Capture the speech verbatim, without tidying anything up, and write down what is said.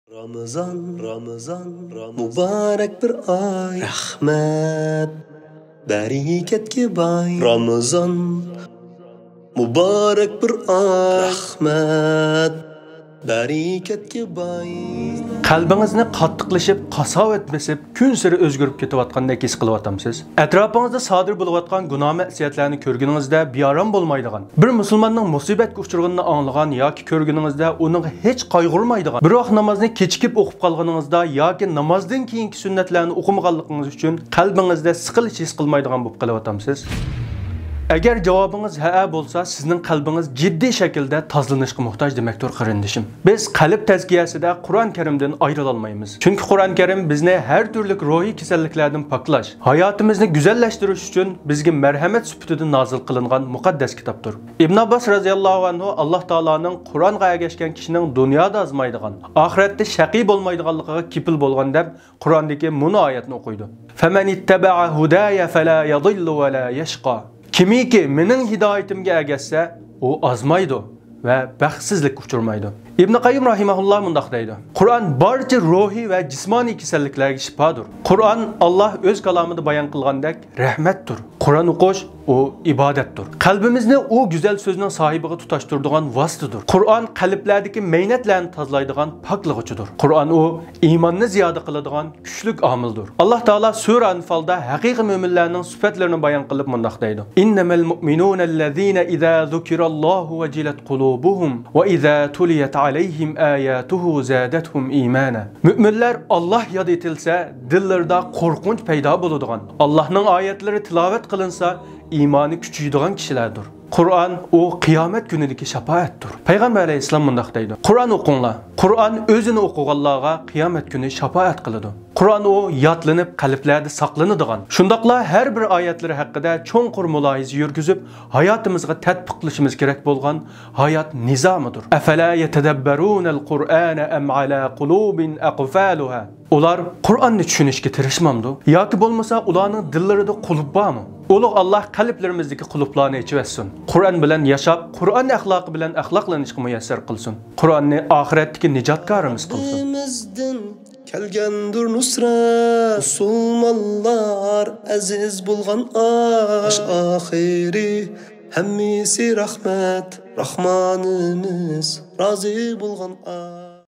رامىزان، رامىزان، رامىزان، مۇبارەك بىر ئاي. رەھمەت، بەرىكەتكە باي. رامىزان، مۇبارەك بىر ئاي. رەھمەت، بەرىكەتكە باي. قەلبىڭىزنى قاتتىقلىشىپ، قاساۋەت بېسىپ، كۈنسېرى ئۆزگىرىپ كېتىۋاتقاندەك ھېس قىلىۋاتامسىز؟ ئەتراپىڭىزدا سادىر بولۇۋاتقان گۇناھ-مەسىيەتلەرنى كۆرگىنىڭىزدە بىئارام بولمايدىغان، بىر مۇسۇلماننىڭ مۇسىبەتكە ئۇچرىغىنىنى ئاڭلىغان ياكى كۆرگىنىڭىزدە ئۇنىڭغا ھېچ قايغۇرمايدىغان، بىر ۋاق نامازنى كېچىكىپ ئوقۇپ قالغىنىڭىزدا ياكى نامازدىن كېيىنكى سۈننەتلەرنى ئوقۇمىغانلىقىڭىز ئۈچۈن قەلبىڭىزدە سىقىلىش ھېس قىلمايدىغان بولۇپ قېلىۋاتامسىز؟ ئەگەر جاۋابىڭىز ھەئە بولسا، سىزنىڭ قەلبىڭىز جىددىي شەكىلدە تازىلىنىشقا موھتاج دېمەكتۇر، قېرىندىشىم. بىز قەلب تەزكىيەسىدە قۇرئان كەرىمدىن ئايرىلالمايمىز. چۈنكى قۇرئان كەرىم بىزنى ھەر تۈرلۈك روھىي كېسەللىكلەردىن پاكلاش، ھاياتىمىزنى گۈزەللەشتۈرۈش ئۈچۈن بىزگە مەرھەمەت سۈپىتىدە نازىل قىلىنغان مۇقەددەس كىتابتۇر. ئىبن ئابباس رەزىياللاھۇ ئەنھۇ ئاللاھ تائالانىڭ قۇرئانغا ئەگەشكەن كىشىنىڭ دۇنيادا ئازمايدىغان، ئاخىرەتتە شەقىي بولمايدىغانلىقىغا كېپىل بولغان دەپ قۇرئاندىكى مۇنۇ ئايەتنى ئوقۇيدۇ. فَمَنِ اتَّبَعَ هُدَايَ فَلَا يَضِلُّ وَلَا يَشْقَى. كىمكى مېنىڭ ھىدايىتىمگە ئەگەشسە، ئۇ ئازمايدۇ ۋە بەختسىزلىككە ئۇچرىمايدۇ. ئىبن قەييىم راھىمەھۇللا مۇنداق دەيدۇ: قۇرئان بارچە روھىي ۋە جىسمانىي كېسەللىكلەرگە شىپادۇر. قۇرئان ئاللاھ ئۆز كالامىدا بايان قىلغاندەك رەھمەتتۇر. قۇرئان ئوقۇش ئۇ ئىبادەتتۇر. قەلبىمىزنى ئۇ گۈزەل سۆزنىڭ ساھىبىغا تۇتاشتۇرىدىغان ۋاسىتىدۇر. قۇرئان قەلبلەردىكى مەينەتلەرنى تازىلايدىغان پاكلىغۇچىدۇر. قۇرئان ئۇ ئىماننى زىيادە قىلىدىغان كۈچلۈك ئامىلدۇر. ئاللاھ تائالا سۈرە ئەنفالدا ھەقىقىي مۆمىنلەرنىڭ سۈپەتلىرىنى بايان قىلىپ مۇنداق دەيدۇ: إِنَّمَا الْمُؤْمِنُونَ الَّذِينَ إِذَا ذُكِرَ اللَّهُ وَجِلَتْ قُلُوبُهُمْ وَإِذَا تُلِيَتْ عَلَيْهِمْ آيَاتُهُ زَادَتْهُمْ إِيمَانًا. مۆمىنلەر ئاللاھ ياد ئېتىلسە، دىللىرىدا قورقۇنچ پەيدا بولىدىغان، ئاللاھنىڭ ئايەتلىرى تىلاۋەت قىلىنسا، ئىمانى كۈچىيىدىغان كىشىلەردۇر. قۇرئان ئۇ قىيامەت كۈنىدىكى شاپائەتتۇر. پەيغەمبەر ئەلەيھىسسالام مۇنداق دەيدۇ: قۇرئان ئوقۇڭلار. قۇرئان ئۆزىنى ئوقۇغانلارغا قىيامەت كۈنى شاپائەت قىلىدۇ. قۇرئان ئۇ يادلىنىپ، قەلبلەردە ساقلىنىدىغان. شۇنداقلا ھەر بىر ئايەتلىرى ھەققىدە چوڭقۇر مۇلاھىزە يۈرگۈزۈپ، ھاياتىمىزغا تەتبىق قىلىشىمىز كېرەك بولغان ھايات نىزامىدۇر. أَفَلَا يَتَدَبَّرُونَ الْقُرْآنَ أَمْ عَلَى قُلُوبٍ أَقْفَالُهَا. ئۇلار قۇرئاننى چۈشىنىشكە تىرىشمامدۇ؟ ياكى بولمىسا ئۇلارنىڭ دىللىرىدا قۇلۇپ بارمۇ؟ ئۇلۇغ ئاللاھ قەلبلىرىمىزدىكى قۇلۇپلارنى ئېچىۋەتسۇن. قۇرئان بىلەن ياشاپ، قۇرئان ئەخلاقى بىلەن ئەخلاقلىنىشقا مۇيەسسەر قىلسۇن. قۇرئاننى ئاخىرەتتىكى نىجاتكارىمىز قىلسۇن. رەببىمىزدىن كەلگەندۇر نۇسرەت، مۇسۇلمانلار ئەزىز بولغان ئاي. باش ئاخىرى ھەممىسى رەھمەت، راھمانىمىز رازى بولغان ئاي.